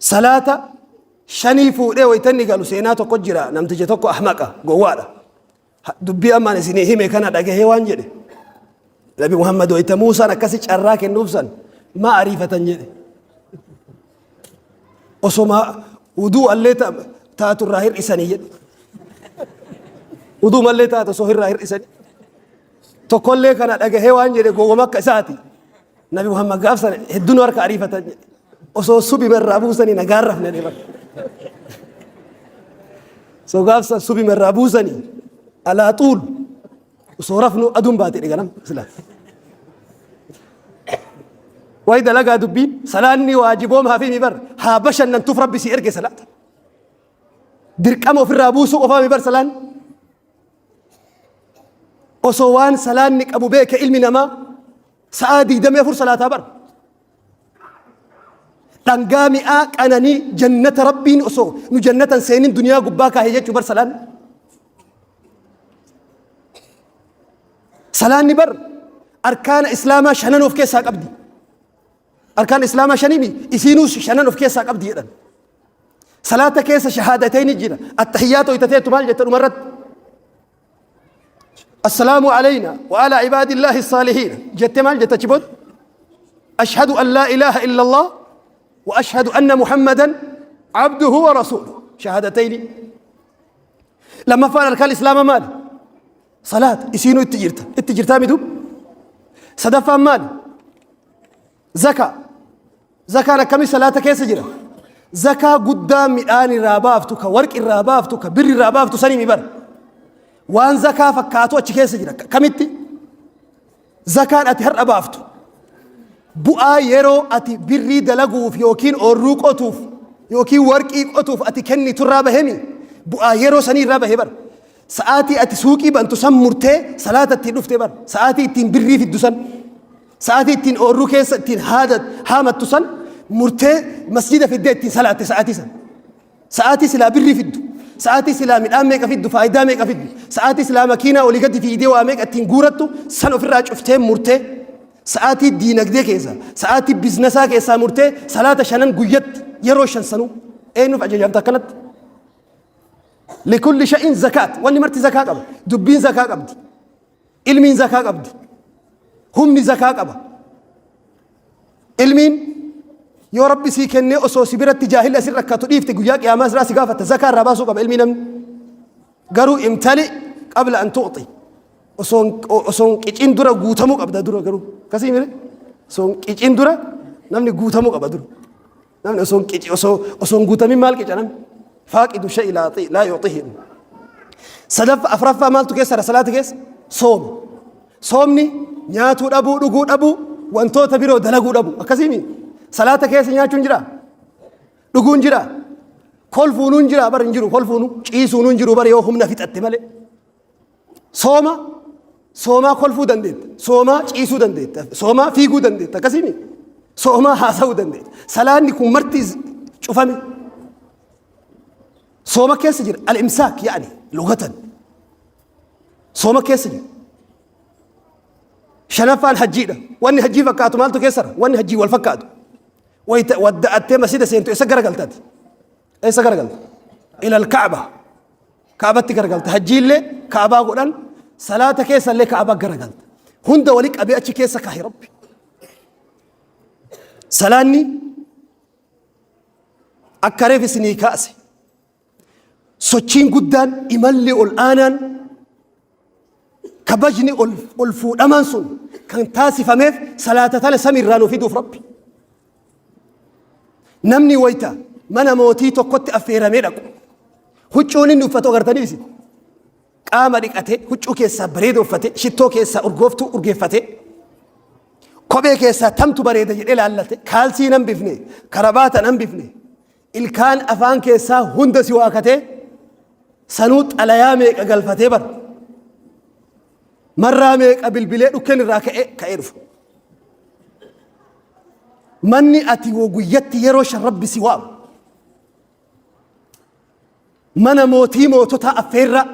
Salaata shanii fuudhee wayta inni galu seenaa tokko jira namticha tokko ahmaqa gowwaadha. Dubbii ammaan isinii hime kana dhagahee waan jedhe. Nabi Muhammad wayta Muusaan akkasi carraa kennuuf san maa ariifatan jedhe. Osoma uduu allee taatu irraa hir'isanii jedhe. Uduu mallee taatu osoo irraa hir'isanii. Tokkollee kana dhagahee waan jedhe gowwama akka isaati. Nabi Muhammad gaaf sana hedduun harka ariifatan jedhe. Osoo subima irraa buusanii nagaan rafne jedhe bakka. So gaaf san subima irraa buusanii alaa xuul osoo rafnu aduun baate jedhe ganam sila. Wayi dalagaa dubbiin salaanni waajiboom hafi mi bar haa bashannantuuf rabbi si erge salaata. Dirqama ofirraa buusuu qofaa mi bar salaanni. Osoo waan salaanni qabu beeke ilmi namaa sa'aa 24 salaataa bara. Dhangaa mi'aa qananii jannata rabbiin osoo nu jannatan seenin duniyaa gubbaa kaahee jechuu bar salaanni. Salaanni bar arkaana islaamaa shanan of keessaa qabdi. Arkaan islaamaa shaniimi isiinuu shanan of keessaa qabdi jedhan. Salaata keessa shahaadatayni jira. Attahiyyaata hoytateetu maal jetta dhumarratti? Assalaamu alayna wa ala ibaadillaahi saalihiin jette maal jetta achi booda? Ashhadu an laa ilaaha illallah wa ashhadu anna Muhammadan abduhu wa rasuuluhu. Shahaadatayni. Lammaffaan arkaan islaamaa maali? Salaata isiinuu itti jirta. Itti jirtaa mitu? Sadaffaan maali? Zakaa. Zakaan akkamii salaata keessa jira? Zakaa guddaa midhaan irraa baaftu, ka warqi irraa baaftu, ka birri irraa baaftu sanii mi bara. Waan zakaa fakkaatu achi keessa jira. Kamitti? Zakaan ati har'a baaftu. Bu'aa yeroo ati birrii dalaguuf yookiin oorruu qotuuf yookiin warqii qotuuf ati kennitu irraa bahemi. Bu'aa yeroo sanii irraa bahee bara. Sa'aatii ati suuqii bantu san murtee salaata ittiin dhuftee bara. Sa'aatii ittiin birrii fiddu san. Sa'aatii ittiin oorruu keessa ittiin haada haamattu san murtee masjida fiddee ittiin salaatte sa'aatii san. Sa'aatii silaa birrii fiddu. Sa'aatii silaa midhaan meeqa fiddu faayidaa meeqa fiddu. Sa'aatii silaa makiinaa olii gadi fiidee waa meeqa ittiin guurattu san ofirraa cuftee murtee sa'aatii diinagdee keessa sa'aatii biznasaa keessaa murtee salaata shanan guyyatti yeroo shan sanuu eenyuuf ajajamta akkanatti. Likulli sha'in zakaat wanni marti zakaa qaba dubbiin zakaa qabdi. Ilmiin zakaa qabdi. Humni zakaa qaba. Ilmiin yoo rabbi sii kennee osoo si biratti jaahilli asin rakkatu dhiifte guyyaa qiyaamaa irraa si gaafata zakaa irraa baasuu qaba ilmii namni. Garuu imtali qabla an tu'xi. Osoon qicin dura guutamuu qabda dura garuu. Akkasii mire? Osoon qicin dura namni guutamuu qaba dura. Namni osoo hin qici osoo osoo hin guutamin maal qica namni? Faaqidu shay'i laa yu'ti laa yu'tihi. Sadaffa afraffaa maaltu keessa jira salaata keessa? Sooma. Soomni nyaatuu dhabuu, dhuguu dhabuu, wantoota biroo dalaguu dhabuu. Akkasiimi? Salaata keessa nyaachuun jiraa? Dhuguun jiraa? Kolfuunuu hin jiraa bar hin jiru kolfuunuu ciisuunuu hin jiru bar yoo humna fixatte malee. Sooma soomaa kolfuu dandeetta. Soomaa ciisuu dandeetta. Soomaa fiiguu dandeetta. Akkasiimi? Soomaa haasa'uu dandeetta. Salaanni kun marti cufame. Sooma keessa jira. Al-imsaak yaani lugatan. Sooma keessa jira. Shanaffaan hajjiidha. Wanni hajjii fakkaatu maaltu keessa jira? Wanni hajjii wal fakkaatu. Wayita wadda'attee masjida seentu eessa garagaltaati? Eessa garagalta? Ilal Ka'ba. Ka'batti garagalta. Hajjiillee Ka'baa godhan, salaata keessallee Ka'baa garagalta. Hunda wali qabee achi keessa kaahe Rabbi. Salaanni akka reef isinii kaase sochiin guddaan imalli ol aanaan kabajni ol ol fuudhamaan sun kan taasifameef salaata tana samiirraa nu fiduuf Rabbi. Namni wayta mana mootii tokkotti affeeramee dhaqu huccuun inni uffatu agartanii isin qaama dhiqatee huccuu keessaa bareeda uffate shittoo keessaa urgooftuu urgeeffate kophee keessaa tamtu bareeda jedhee laallate kaalsii nan bifne karabaata nan bifne ilkaan afaan keessaa hunda si waakatee sanuu xalayaa meeqa galfatee bara marraa meeqa bilbilee dhukkeen irraa ka'ee ka'ee dhufa. Manni ati guyyatti yeroo shan rabbi si waamu. Mana mootii moototaa affeerraa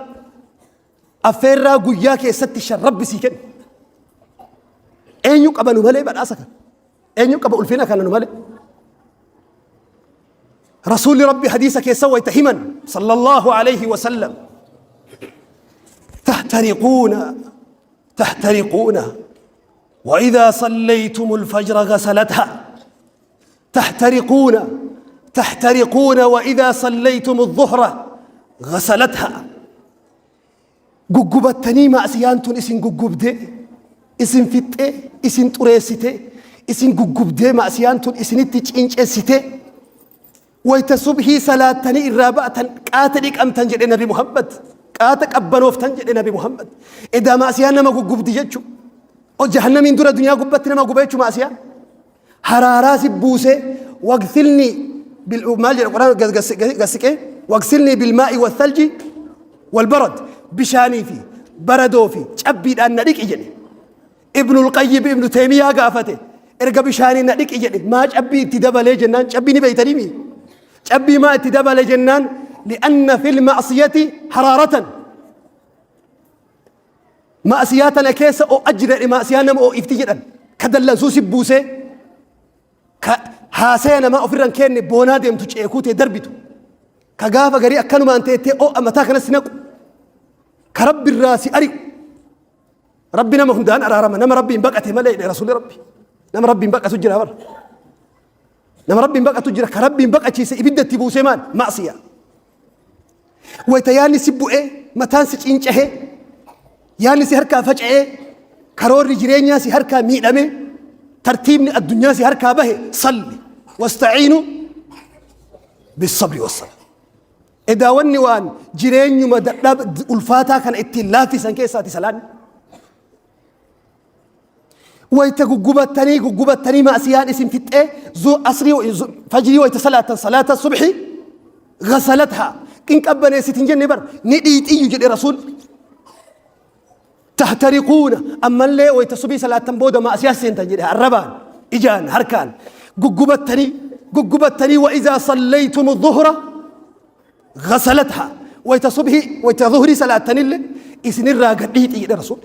affeerraa guyyaa keessatti shan rabbi sii kenna. Eenyu qaba nu malee badhaasa kana? Eenyu qaba ulfina kana nu malee? Rasuulli Rabbi hadiisa keessa wayta himan sallallahu alayhi wa sallam tahtariquuna tahtariquuna وإذا صليتم الفجر غسلتها تحترقون تحترقون وإذا صليتم الظهر غسلتها guggubattanii ma'siyaan tun isin guggubdee isin fixxee isin xureessitee isin guggubdee ma'siyaan tun isinitti cincessitee wayta subhii salaattanii irraa ba'atan qaata dhiqamtan jedhe Nabi Muhammad, qaata qabbanooftan jedhe Nabi Muhammad. Edaa ma'siyaan nama guggubdi jechuu o jahannamiin dura duniyaa gubbatti nama guba jechuu. Ma'siyaan haraaraa si buusee wagsilni maal jedha Quraan gassiqee wagsilni bilmaa'i wathalji walbarad, bishaanii fi baradoo fi cabbiidhaan na dhiqi jedhe. Ibnul Qayyim Ibnu Teemiyaa gaafate, erga bishaanii na dhiqi jedhe maa cabbii itti dabalee jennaan, cabbii ni beeytanii mi, cabbii maa itti dabale jennaan, li'anna fil ma'siyati haraaratan, ma'siyaa tana keessa o'aa jira jedhe. Ma'siyaa nama o'ifti jedhan, ka dallansuu si buusee, ka haasaya namaa ofirra hin kenne, boonaa deemtu, ceekuu ta'e darbitu, ka gaafa garii akkanumaan teettee o'aa mataa kanas si naqu, ka Rabbi irraa si ari'u. Rabbi nama hundaan araarama, nama Rabbiin baqate malee jedhe Rasuulli Rabbi. Nama Rabbiin baqatu jira bara. Nama Rabbiin baqatu jira, ka Rabbiin baqachiise ibidda itti buusee maal? Ma'siya. Wayita yaadni si bu'ee, mataan si cincahee, yaadni si harkaa faca'ee, karoorri jireenyaa si harkaa miidhamee, tartiibni addunyaa si harkaa bahe, salli wasta'iinu bissabri wassala. Edaa wanni waan jireenyuma dadhab ulfaataa kana ittiin laaffisan keessaati salaanni. Wayita guggubattanii guggubattanii ma'siyaan isin fixxee asrii fajrii wayita salaattan salaata subhi ghasalatha qinqabbaneessit hin jenne bar, ni dhiixiyyu jedhe Rasuul. Tahtariquuna, ammallee wayita subii salaattan booda ma'siyaa seentan jedhe, arrabaan, ijaan, harkaan guggubattanii guggubattanii. Wa izaa sallaytumu dhuhra ghasalatha, wayita subhii wayita dhuhrii salaattanillee isinirraa gadhiixi jedhe Rasuul.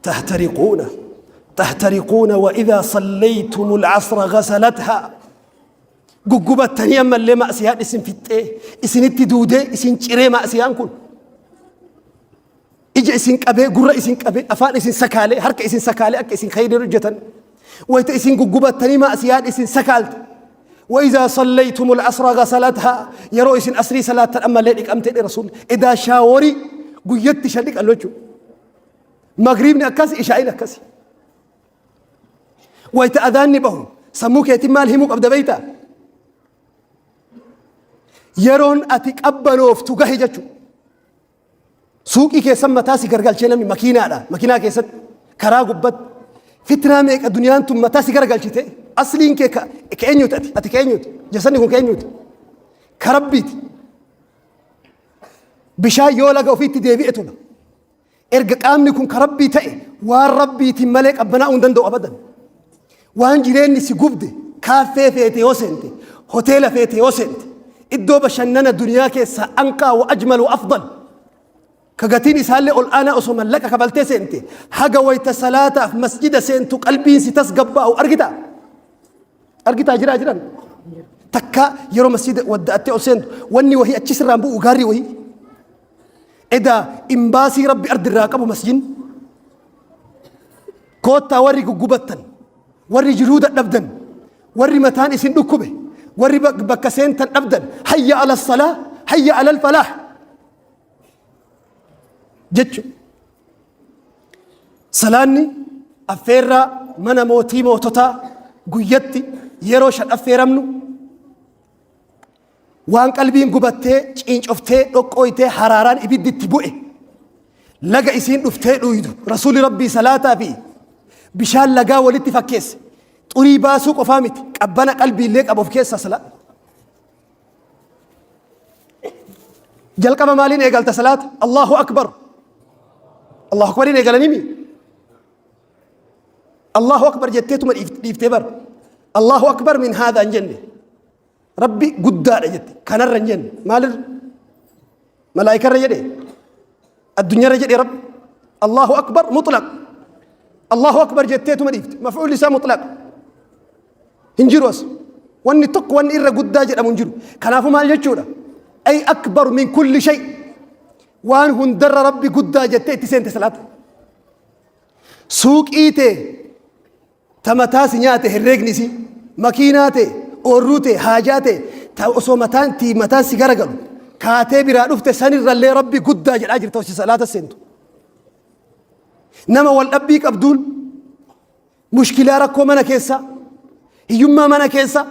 Tahtariquuna tahtariquuna, wa izaa sallaytumu al'asra ghasalatha, guggubattanii ammallee ma'siyaan isin fixxee isinitti duudee isin ciree, ma'siyaan kun ija isin qabee, gurra isin qabee, afaan isin sakaalee, harka isin sakaalee, akka isin khayrii hojjetan wayita isin guggubattanii ma'siyaan isin sakaalte, وإذا صليتم العصر غسلتها, yeroo isin asrii salaattan ammallee dhiqamte jedhe Rasuulli. Edaa shaaworii guyyatti shan dhiqannu jechuudha. Magriibni akkasi, ishaa'iin akkasi. Wayita adaanni bahu sammuu keetiin maal himuu qabda beeytaa? Yeroon ati qabbanooftu gahe jechuudha. Suuqii keessan mataa si gargalchee namni makiinaadha. Makiinaa keessatti karaa gubbatti fitnaa meeqa duniyaan tun mataa si gargalchite, asliin kee ka eenyuti ati ati ka eenyuti, jasanni kun ka eenyuti? Ka Rabbiiti. Bishaan yoo laga ofiitti deebi'e tola. Erga qaamni kun ka Rabbii ta'e waan Rabbiitiin malee qabbanaa'uu hin danda'u abadan. Waan jireenyi si gubde, kaaffee feete yoo seente, hoteela feete yoo seente, iddoo bashannana duniyaa keessaa anqaa wa ajmal wa afdal ka gatiin isaallee ol aanaa osoo mallaqa kafaltee seente, haga wayta salaataaf masjida seentu qalbiin si tasgabbaa'u argita. Argitaa jiraa jiran takka yeroo masjida wadda'attee ol seentu wanni wahii achi sirraan bu'u gaarri wahii. Edaa imbaasii Rabbi ardirraa qabu masjidni. Koottaa warri guggubattan, warri jiruu dadhabdan, warri mataan isin dhukkube, warri bakka seentan dhabdan, hayya ala salaa, hayya ala falaah jechu. Salaanni affeerraa mana mootii moototaa guyyatti yeroo shan affeeramnu, waan qalbiin gubattee ciincoftee dhoqqooytee haraaraan ibiddi itti bu'e laga isiin dhuftee dhuydu. Rasuulli Rabbii salaataa fi bishaan lagaa walitti fakkeesse. Xurii baasuu qofaa miti, qabbana qalbiillee qaba of keessaa salaata. Jalqaba maaliin eegalta salaata? Allahu akbar, Allahu akbariin eegalanii mi? Allahu akbar jetteetuma dhiiftee bar. Allahu akbar min haadha hin jenne, Rabbi guddaadha jette kanarra hin jenne. Maalirra? Malaayikarra jedhe, addunyaarra jedhe Rabbi? Allahu akbar mutlaq. Allahu akbar jetteetuma dhiifte, maf'uulli isaa mutlaq hin jiru as. Wanni tokko wanni irra guddaa jedhamu hin jiru. Kanaafuu maal jechuudha? Ay akbaru min kulli shay. Waan hundarra Rabbi guddaa jettee itti seente salaata. Suuqii tee ta mataa si nyaate herreegni isii, makiinaa tee, oorruu tee, haajaa tee, ta osoo mataan tii mataan si garagalu kaatee biraa dhufte sanirrallee Rabbi guddaa jedhaa jirta osoo salaata seentu. Nama wal dhabbii qabduun Mushkilaa rakkoo mana keessaa, hiyyummaa mana keessaa,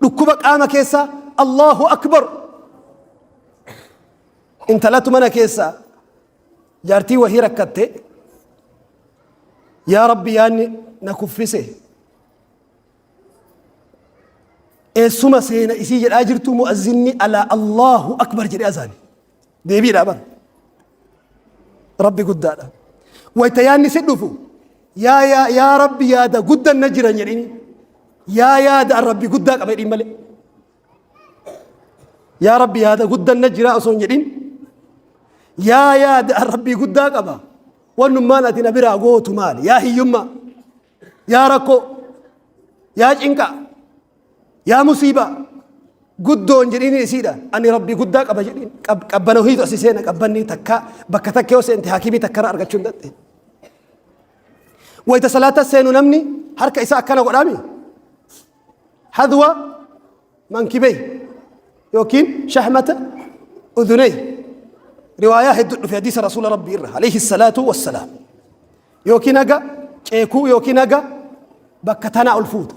dhukkuba qaama keessaa, Allahu Akbar. Intalatu mana keessaa jaartii wahii rakkatte, yaa Rabbi yaanni na kuffise. Eessuma seena isii jedhaa jirtu mu'azzinni alaa Allahu Akbar jedhee azaane. Deebiidha bar. Rabbi guddaadha. Wayta yaanni si dhufu yaa yaa yaa Rabbi yaada guddan na jiran jedhini. Yaa yaada an Rabbi guddaa qaba jedhin malee. Yaa Rabbi yaada guddan na jira osoo hin jedhin. Yaa yaada an Rabbii guddaa qaba. Wannummaan ati na biraa gootu maali? Yaa hiyyummaa. Yaa rakkoo. Yaa cinqaa. Yaa musiibaa guddoon jedhiin isiidha ani rabbii guddaa qaba jedhiin qabbana hohiitu asi seena qabbanni takka bakka takka yoo seente hakimii takkarra argachuu hin dandeenye. Wayita salaata seenu namni harka isaa akkana godhaami hadwa mankibey yookiin shahmata uduney riwaayaa hedduu dhufe hadiisa rasuula rabbii irra alayhi salaatu wassalaam. Yookiin haga ceekuu yookiin haga bakka tanaa ol fuuta.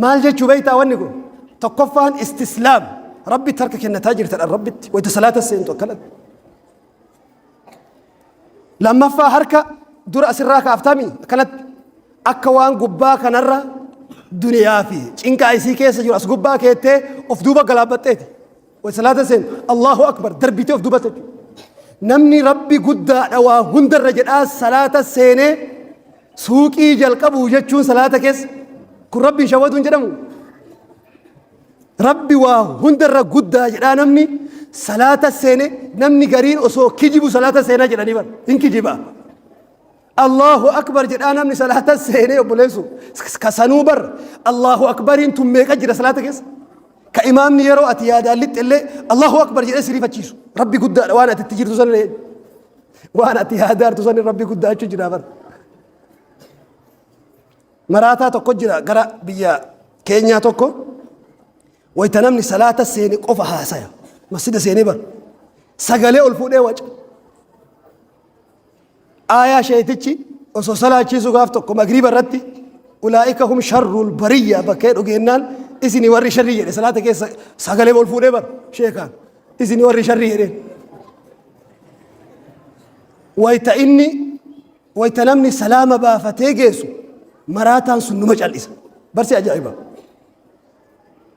Maal jechuu beektaa wanni kun? Tokkoffaan istislaam rabbitti harka kennataa jirtadha rabbitti wayita salaata seentu akkanatti. Lammaffaa harka dura asirraa kaaftami akkanatti akka waan gubbaa kanarra duniyaa fi cinqaa isii keessa jiru as gubbaa keettee of duuba galaabbatteeti. Wayita salaata seentu Allahu akbar darbitee of duubatti jechuudha. Namni Rabbi guddaadha waa hundarra jedhaa salaata seenee suuqii jalqabu jechuun salaata keessa kun Rabbiin shawwaduu hin jedhamu. Rabbi waa hundarra guddaa jedhaa namni salaata seene namni gariin osoo kijibu salaata seenaa jedhanii bara hin kijiba. Allahu akbar jedhaa namni salaata seenee obboleessu ka sanuu bar Allahu akbariin tun meeqa jira salaata keessa. Ka imaamni yeroo ati yaadaan lixxe illee Allahu akbar jedhee si rifachiisu. Rabbi guddaadha waan ati itti jirtu sana waan ati yaadaartu sana Rabbi guddaa jechuu jira bar. Maraataa tokko jira gara biyya keenyaa tokko wayita namni salaata seene qofa haasaya. Masjida seenee bar. Sagalee ol fuudhee waca. Aayaa sheeytichi osoo salaachiisu gaaf tokko magriiba irratti ulaa'ika hum sharrul bariyya bakka jedhu geennaan isini warri sharrii jedhe salaata keessa sagalee ol fuudhee bar sheekaan isini warri sharrii jedheen. Wayta inni wayta namni salaama baafatee geessu maraataan sun numa cal'isa. Barsi ajaa'iba.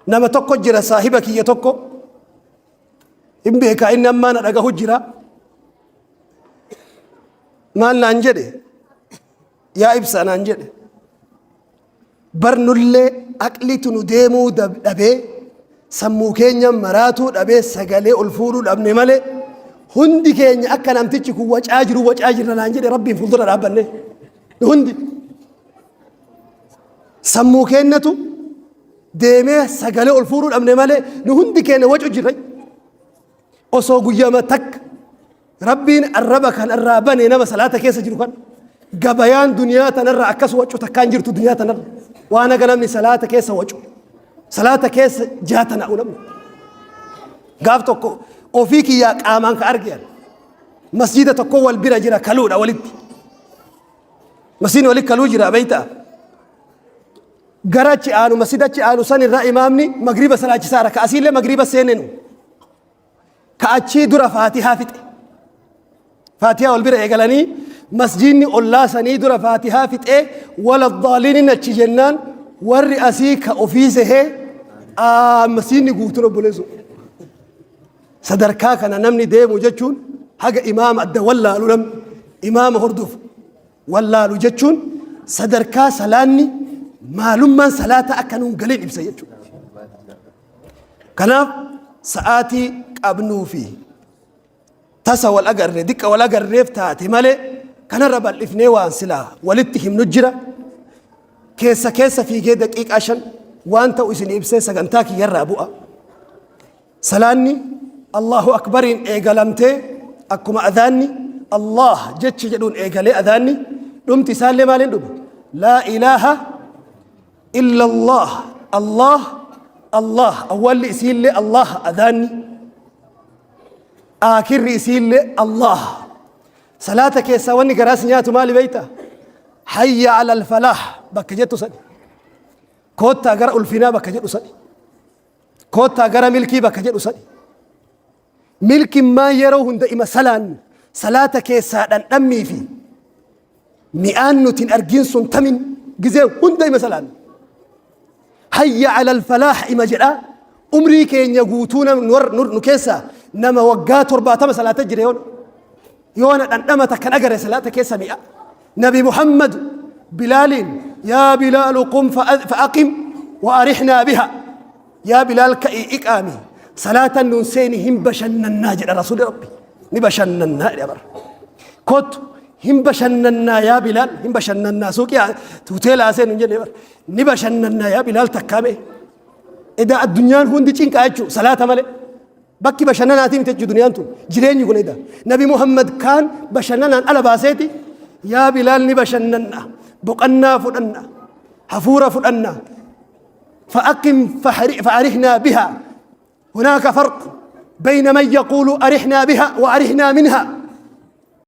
Nama tokko jira saahiba kiyya tokko hin beekaa inni ammaa na dhagahu jira. Maal naan jedhe yaa ibsa naan jedhe barnullee aqlitu nu deemuu dhabee sammuu keenya maraatuu dhabee sagalee ol fuudhuu dhabne malee hundi keenya akka namtichi kun wacaa jiru wacaa jirra naan jedhe rabbiin fuuldura dhaabbanne hundi sammuu keenyatu deemee sagalee ol fuudhuu dhabne malee nu hundi keenya wacu jirra. Osoo guyyama takka Rabbiin arraba kanarraa bane nama salaata keessa jiru kan gabayaan duniyaa tanarra akkas wacu takkaan jirtu duniyaa tanarra waan haga namni salaata keessa wacu salaata keessa jaatana'u namni gaaf tokko ofii kiyyaa qaamaan ka argean masjida tokko wal bira jira kaluudha walitti masjidni walitti kaluu jira beeytaa gara achi aanu masjida achi aanu san irraa imaamni magriba salaachisaara ka asiillee magriba seenenu ka achii dura faatihaa fixe faatihaa wal bira eegalanii masjidni ollaa sanii dura faatihaa fixee wala daaliinin achi jennaan warri asii ka ofii sehee masjidni guutuun obboleessu sadarkaa kana namni deemu jechuun haga imaama adda wallaalu namni imaama hordofu wallaalu jechuun sadarkaa salaanni maalummaan salaataa akka nuun galiin ibsa jechuudha. Kanaaf sa'aatii qabnuu fi tasa wal agarre diqqa wal agarreef taate malee kanarra bal'ifnee waan silaa walitti himnu jira. Keessa keessa fiigee daqiiqaa 5 Waan ta'u isin ibsee sagantaa kiyyarraa bu'a. Salaanni Allahu Akbariin eegalamtee, akkuma adhaanni Allah jechi jedhuun eegalee, adhaanni dhumti isaallee maaliin dhuma? Laa ilaaha illa Allah, Allah, Allah. Awwalli isiillee Allah, adhaanni aakirri isiillee Allah. Salaata keessaa wanni garaas nyaatu maali beeyta? Hayya ala alfalaah bakka jettu sani, koottaa gara ulfinaa bakka jedhu sani, koottaa gara milkii bakka jedhu sani. Milkiin maan yeroo hunda ima salaannu, salaata keessaa dhandhammii fi mi'aan nuti hin argin sun tamin? Gizee hunda ima salaannu hayya ala alfalaah ima jedhaa umrii keenya guutuu. Nu keessaa nama waggaa 70 salaata jira, yoona dhandhama takkan agare salaata keessa mi'a. Nabi Muhammad Bilaaliin, "Yaa Bilaalu, qum fa'aqim wa arixnaa biha. Yaa Bilaal, ka'ii iqaami, salaatan nuun seeni, hin bashannannaa," jedha Rasuuli Rabbi. Ni bashannannaa jedha bara. Kottu hin bashannannaa yaa Bilaal, hin bashannannaa. Suuqii hoteelaa seenu hin jenne bara. Ni bashannannaa yaa Bilaal takkaame. Edaa addunyaan hundi cinqaa jechuu salaata malee. Bakki bashannanaatii miti jechuu duniyaan tun. Jireenyi kun edaa. Nabi Muhammad kaan bashannanaan ala baaseeti, "Yaa Bilaal, ni bashannanna. Boqannaa fudhanna. Hafuura fudhanna. فأقم فأرحنا بها." هناك فرق بين من يقول أرحنا بها وأرحنا منها.